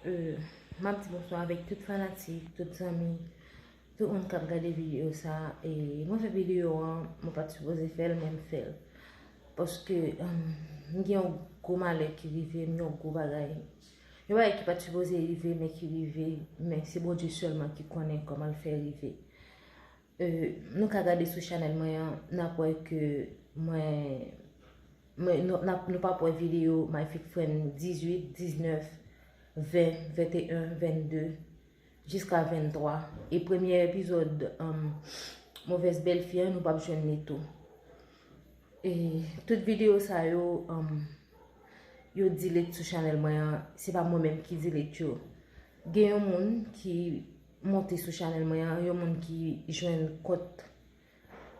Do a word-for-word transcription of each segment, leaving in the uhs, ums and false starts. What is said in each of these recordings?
Euh, m ap di bonswa avèk tout fanatik, tout zanmi, tout moun k ap gade videyo sa. E mwen fè videyo an, mwen pa t sipoze fè l, men m fè l. Paske, um, m gen yon gwo malè ki rive m, yon gwo bagay. Yon bagay ki pa t sipoze rive, men ki rive, men se Bondye sèlman ki konnen kòman l fè rive. Euh, nou ka gade sou chanèl mwen an, n ap wè ke mwen, mwen nou, n ap, nou p ap wè videyo My Fake Friend dizuit, diznèf, ven, venteyen, vennde, jiska venntwa. E premye epizòd, um, Mauvaise Belle-Fille an, nou p ap jwenn li tou. E tout videyo sa yo, um, yo delete sou chanèl mwen an, se pa mwen menm ki delete yo. Gen yon moun ki monte sou chanèl mwen an, yon moun ki jwenn kont,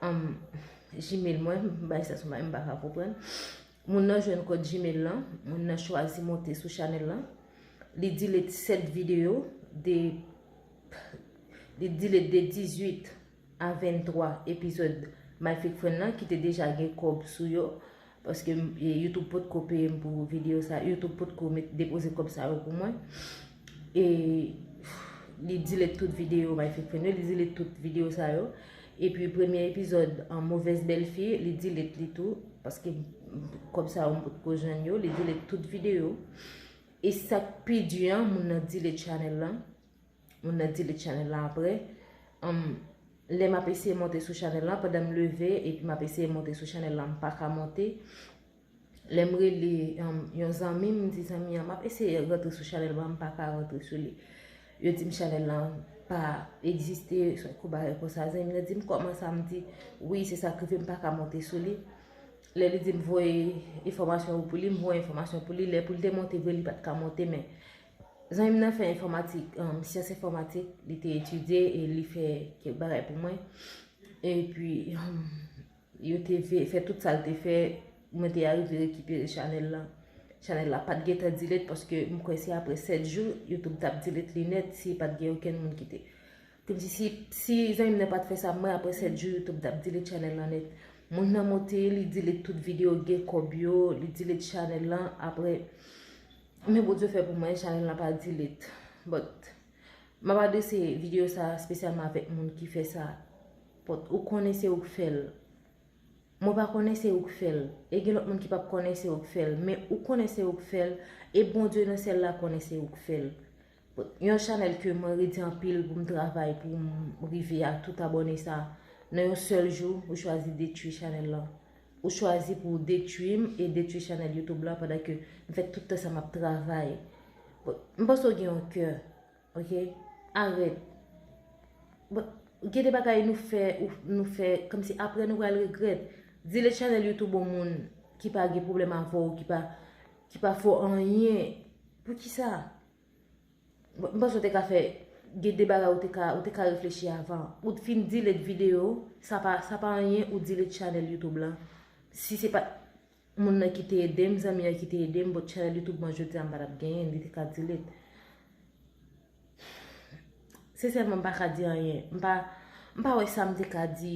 um, Gmail mwen, m bay sa sou mwen, m pa ka konprann. Moun nan jwenn kont Gmail lan, moun nan chwazi monte sou chanèl lan. Li delete sèt videyo de, li delete de dizuit a venntwa epizòd My Fake Friend lan ki te deja gen kòb sou yo. Paske, e, YouTube potko peye m pou videyo sa. YouTube potko met, depoze kòb sa yo pou mwen. E li delete tout videyo My Fake Friend yo, li delete tout videyo sa yo. Epi premye epizòd an Mauvaise Belle-Fille, li delete li tou. Paske kòb sa yo m potko jwenn yo, li delete tout videyo. E sa k pi di an, moun nan delete chanèl lan. Moun nan delete chanèl lan apre. Um, lè m ap eseye monte sou chanèl lan, pandan m leve, epi m ap eseye monte sou chanèl lan, m pa ka monte. Lè m rele, um, yon zanmi m, m di zanmi an, m ap eseye rantre sou chanèl lan, m pa ka rantre sou li. Yo di m chanèl lan pa egziste, se kou bagay konsa. Zanmi m nan di m, kòman sa? M di, wi, se sa k rive, m pa ka monte sou li. Lè li di m voye enfòmasyon yo pou li, m voye enfòmasyon pou li. Lè pou l te monte vre, li pa t ka monte, men zanmi m nan fè enfòmatik, um, syans enfòmatik, li te etidye e li fè kèk bagay pou mwen. Epi, um, yo te fè, fè tout sa l te fè, mwen te arive rekipere chanèl lan. Chanèl la pa t gentan delete paske m kwè se apre sèt jou, YouTube t ap delete li nèt si pa t gen okenn moun ki te. Kòmsi si, si zanmi m nan pa t fè sa, mwen apre sèt jou, YouTube t ap delete chanèl lan nèt. Moun nan monte, li delete tout videyo, gen kòb yo, li delete chanèl lan, apre, men Bondye fè pou mwen, chanèl lan pa delete. But, m ap adrese videyo sa espesyalman avèk moun ki fè sa. But, ou konnen se ou k fè l. Mwen pa konnen se ou k fè l. E gen lòt moun ki p ap konnen se ou k fè l. Men ou konnen se ou k fè l. E Bondye nan syèl la konnen se ou k fè l. Yon chanèl ke mwen redi anpil pou m travay, pou m rive a tout abòne sa. Nan yon sèl jou, ou chwazi detwi chanèl lan. Ou chwazi pou w detwi m e detwi chanèl YouTube lan pandan ke m fè tout tan sa m ap travay. M panse w gen yon kè. Ok? Arèt. Bon, gen de bagay nou fè, ou, nou fè, kòmsi apre nou pral regrèt. Delete chanèl YouTube yon moun ki pa gen pwoblèm avè w, ki pa, ki pa fè w anyen. Poukisa? Bon, m panse w te ka fè, gen de bagay ou te ka, ou te ka reflechi avan. Ou t fin delete videyo, sa pa, sa pa anyen, ou delete chanèl YouTube lan. Si se pa t moun nan ki te ede m, zanmi an ki te ede m, but chanèl YouTube mwen jodi a m pa t ap genyen, li te ka delete. Sensèman, m pa ka di anyen. M pa, m pa wè sa m te ka di.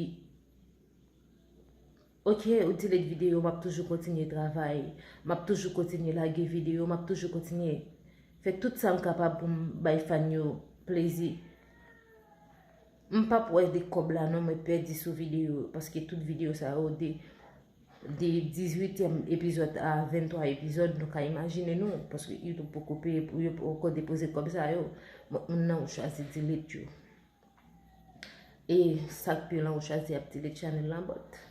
Ok, ou delete videyo, m ap toujou kontinye travay. M ap toujou kontinye lage videyo, m ap toujou kontinye fè tout sa m kapab pou m bay fan yo plezi. M p ap wè de kòb la non, mwen pèdi sou videyo, paske tout videyo sa yo de, de dizuityèm epizòd a venntwa epizòd, nou ka imajine nou, paske YouTube poko peye pou yo, poko depoze kòb sa yo. Bon, moun nan ou chwazi delete yo. E sa k pi lan ou chwazi ap delete chanèl lan, but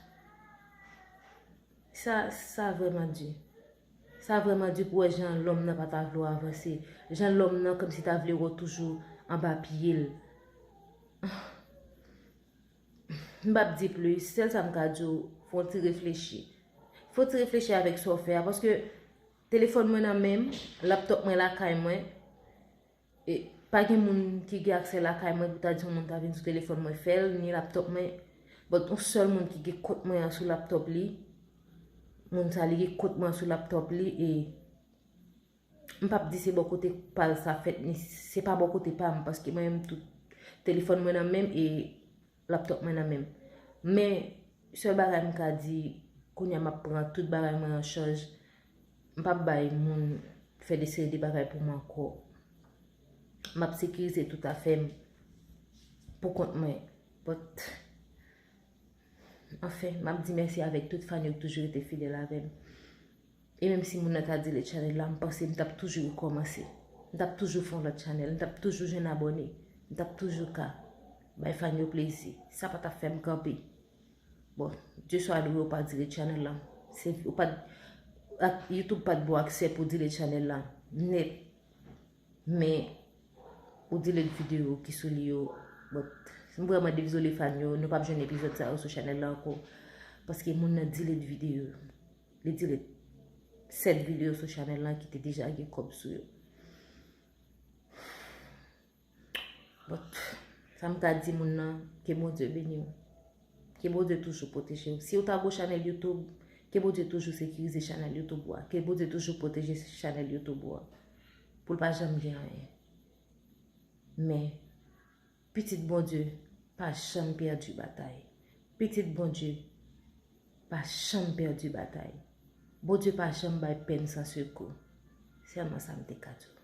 sa, sa vrèman di. Sa vrèman di pou wè jan lòm nan pa ta vle w avanse. Jan lòm nan kòmsi ta vle wè w toujou anba pye l. M p ap di plis, sèl sa m ka di w, fè yon ti reflechi. Fè yon ti reflechi avèk sa w fè a, paske telefòn mwen nan men m, laptòp mwen lakay mwen, e pa gen moun ki gen aksè lakay mwen pou ta di yon moun ta vin sou telefòn mwen fè l, ni laptòp mwen. But yon sèl moun ki gen kont mwen an sou laptòp li, moun sa li gen kont mwen an sou laptòp li, e m p ap di se bò kote pa l sa fèt, ni se pa bò kote pa m, paske mwen menm tout telefòn mwen nan men m e laptòp mwen nan men m. Men, sèl bagay m ka di, kounye a m ap pran tout bagay mwen an chaj, m p ap bay moun fè de seri de bagay pou mwen ankò. M ap sekirize tout afè m pou kont mwen. But, anfen, m ap di mèsi avèk tout fan yo ki toujou rete fidèl avè m. E menm si moun nan ta delete channel la, m panse m t ap toujou rekòmanse. M t ap toujou fè yon lòt channel, m t ap toujou jwenn abòne, m t ap toujou ka bay fan yo plezi. Sa pa t ap fè m kanpe. Bon, Dye swa lwe ou pa delete channel la. Se, ou pa, ak, YouTube pa t ba w aksè pou delete channel la nèt. Men, ou delete videyo ki sou li yo. But, m vrèman dezole fan yo, nou p ap jwenn epizòd sa yo sou channel la ankò. Paske moun nan delete videyo. Li delete sèt videyo sou channel la ki te deja gen kòb sou yo. But, sa m ka di moun nan, ke Bondye beni w. Ke Bondye toujou pwoteje w. Si w ta gwo chanèl YouTube, ke Bondye toujou sekirize chanèl YouTube ou a. Ke Bondye toujou pwoteje chanèl YouTube ou a. Pou l pa janm gen anyen. Men, pitit Bondye pa janm pèdi batay. Pitit Bondye pa janm pèdi batay. Bondye pa janm bay pèn san sekou. Sèlman sa m te ka di w.